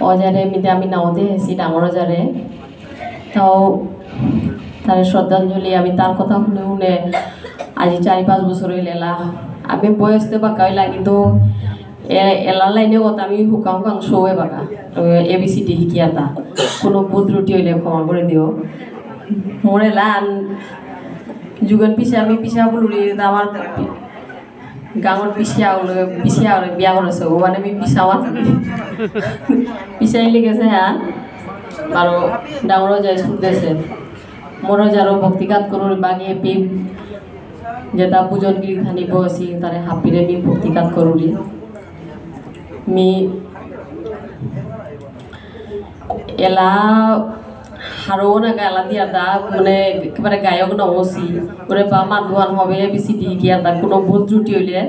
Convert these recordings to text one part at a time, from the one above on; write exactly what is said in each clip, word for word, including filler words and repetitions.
অজারে মিতে আমি নাওতে হেসি ডাঙর অজারে। তাও তার শ্রদ্ধাঞ্জলি আমি তার কথা শুনে শুনে আজি চারি পাঁচ বছর হইলে এলা। আমি বয়স তো বাকা হইলা কিন্তু এ-, এলা লাইনে কথা আমি হুকাং হুকাং শোয়ে বাকা। এ বি সি ডি হিকিয়াতা। কোনো ভুল ত্রুটি হইলে ক্ষমা করে দিও। মোর এলা আন-, যুগন পিছে আমি পিছা বুলুরি আমার গাঙর পিসিয়া হলো, পিসিয়া হলো বিয়া করেছে, ও মানে আমি পিসা মাতি। পিসাই লিখেছে, হ্যাঁ, বারো ডাঙর যায় সুর দেশে। মোর যারো ভক্তিকাত করুরি বাগে পি, যেটা পূজন গিরি খানি বসি, তারে হাপিরে মি ভক্তিকাত করুরি। মি এলা হারৌ না গালা দিয়ার দা, মানে একেবারে গায়ক না ওসি। ওরে বা মা দুয়ান হবে, এ বি সি ডি কি আর দা, কোনো ভুল ত্রুটি হইলে,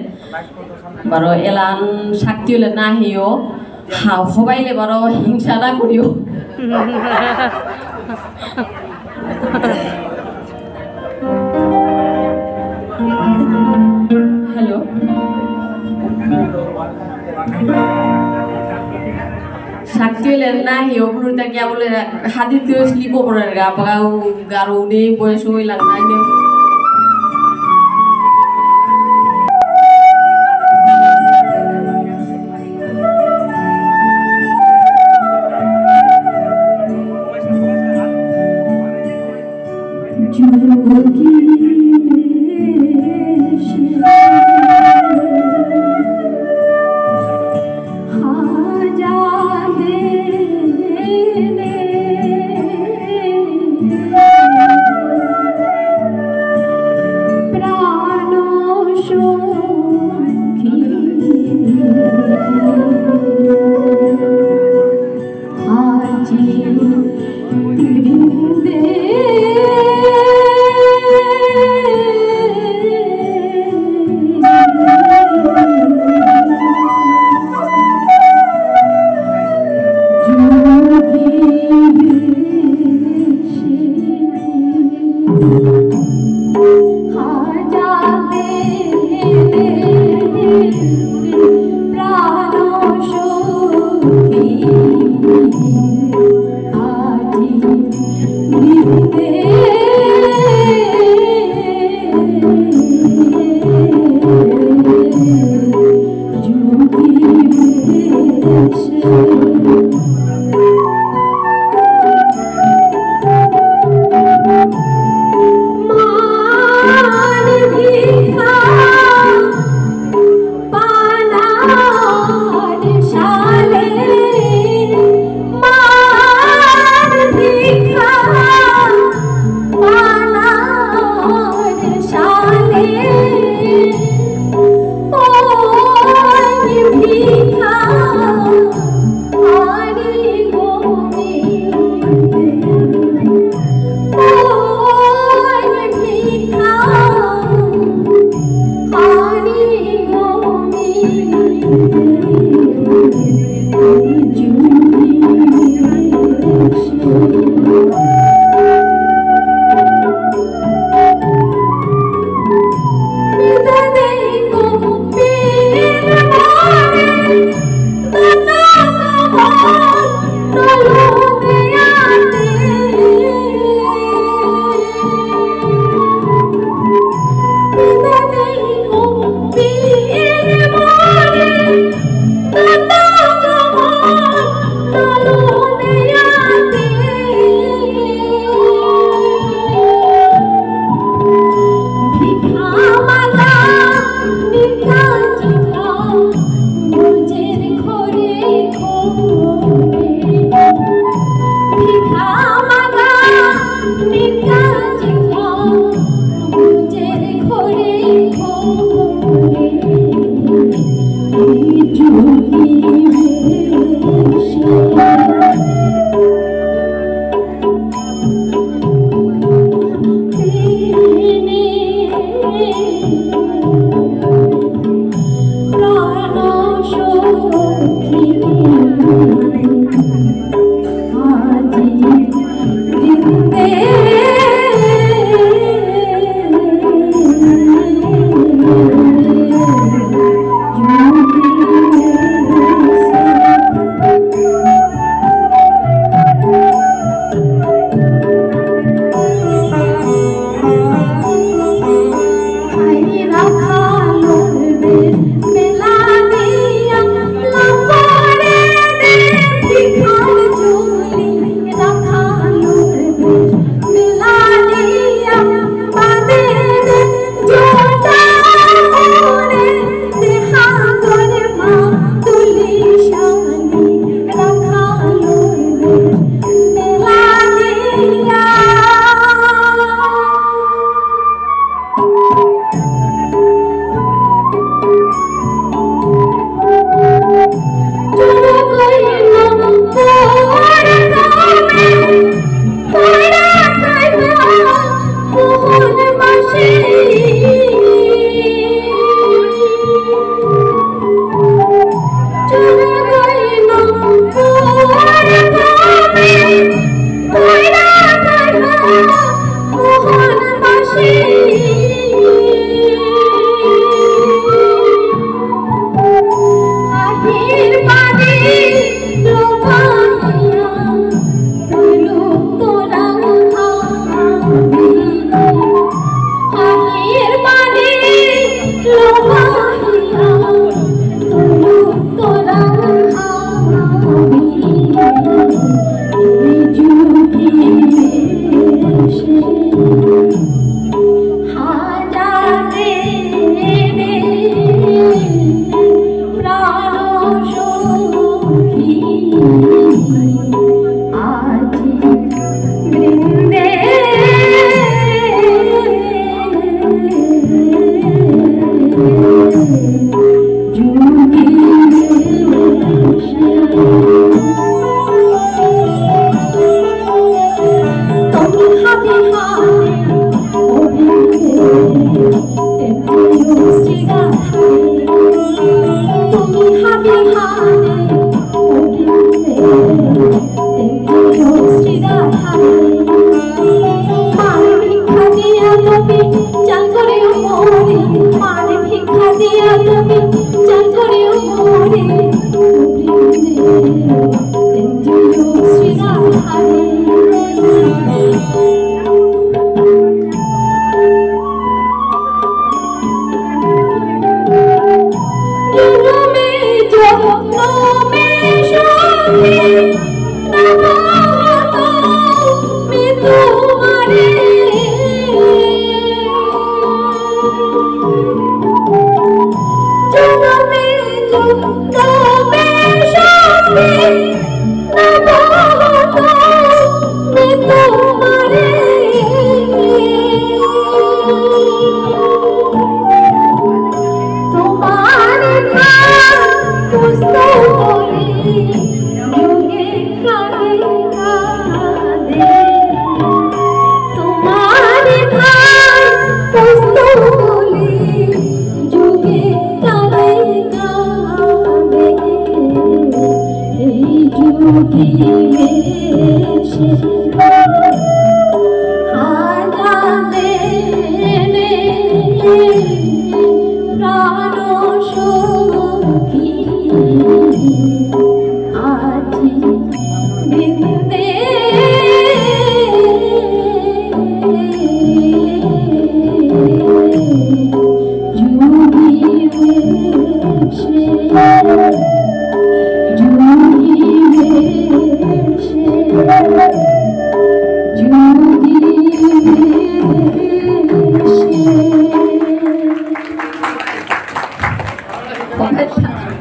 বারো এলান শক্তি হইলে না হেও, হা, হবাইলে বারো হিংসা না করিও। হ্যালো। শক্তি হইলে না, হি ওগুলো তাকে বলে হাতি তুই স্লিপ ওপরে গা, পাকা গারো নেই, বয়স হইলাম না, নেই।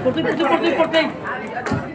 Corte, corte, corte, corte.